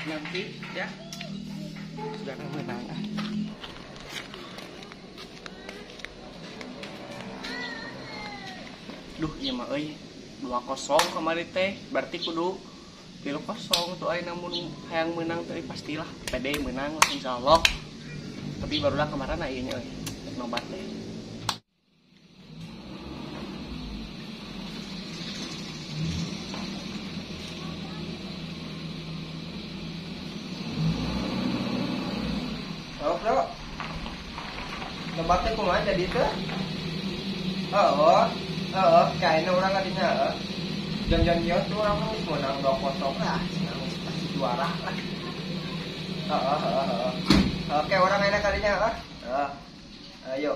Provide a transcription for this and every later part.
Nanti ya. Sudah menang ah. Duh, ieu mah euy 2-0 kamari teh, berarti kudu 3-0 tuh ayeuna mun hayang menang teh pastilah pede menang lah insyaallah. Tapi barulah kemarin ieu nya euy, nobat teh. Oh, bro. Nobatnya kumaha jadi teh? Oh, heeh, kayaknya orang kadinya heeh. Janjian tuh orang geus menang 2-0 lah, senang pasti juara lah. Heeh, heeh, heeh. Oke, orang enak kadinya heeh. Heeh. Ayo.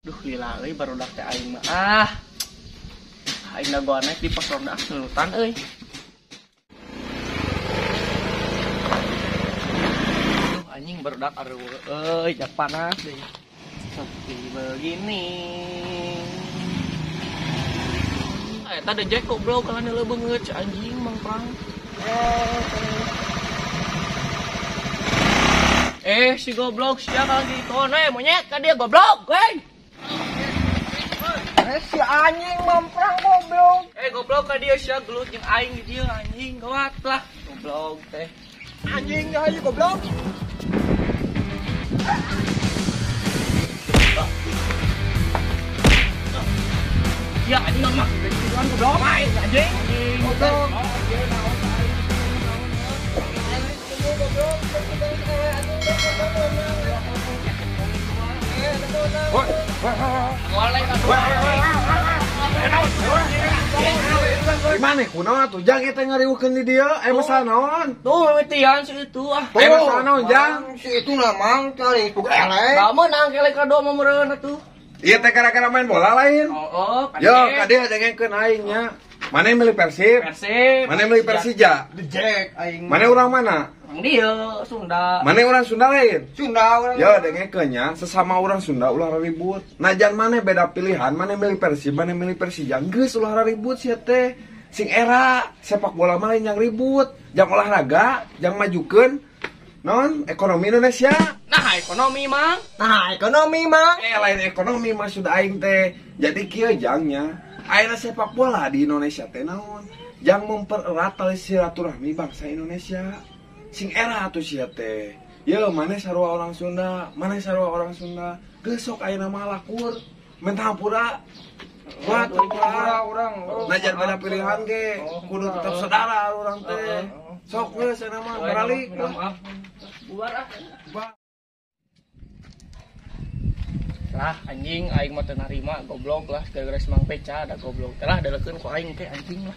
Duh, lila euy barudak teh aing mah. Ah. Aing dagoan naik di pos ronda selutan euy. Duh anjing barudak areueuh euy, jak panas deui. Seperti begini. Eta da Jack goblok kana leubeung beungeut anjing mangprang. Si goblok sia lagi tone monyet ka dia goblok, euy. Si anjing mamprang goblok. Goblok ka dia sia gelut jeung aing di dieu anjing gawat lah. Goblok teh. Anjing hayu goblok. Ya anjing mah gituan goblok. Main anjing. Goblok. Gimana kunaon atuh jang eta ngariweukeun di dieu? Aya masalah naon? Tuh mimitian si itu ah. Aya masalah naon jang? Si itu na mang cari pug elek. Da meunang kelek ka dua mah meureun atuh. Ieu teh gara-gara main bola lain. Oh, yo, ka dieu dengengkeun aing nya. Mana yang milih Persib? Persib. Mana yang milih Persija? The Jack aing. Mana orang mana? Orang dieu, Sunda. Mana orang Sunda lain? Sunda orang. Yo, dengengkeun nya, sesama orang Sunda ulah ribut. Najan mana beda pilihan, mana milih Persib, mana milih Persija. Geus ulah ribut sia teh. Sing era sepak bola mah lain yang ribut, jang olahraga, jang majukeun non ekonomi Indonesia. Nah, ekonomi mang. Nah, ekonomi mang. Lain ekonomi mah sudah aing teh. Jadi kieu jangnya. Ayeuna sepak bola di Indonesia teh naon? Jang mempererat tali silaturahmi bangsa Indonesia. Sing era atuh sia teh. Ye, maneh sarua orang Sunda, maneh sarua orang Sunda. Geus sok ayeuna mah lakur, minta hampura. Wah, hampura urang. Najan beda pilihan ge, kudu tetap saudara urang teh. Sok geus ayeuna mah baralik. Maaf. Bubar ah. Lah anjing aing mah teu narima goblok lah gara-gara si Mang Peca da goblok. Lah dalekeun ku aing teh anjing lah.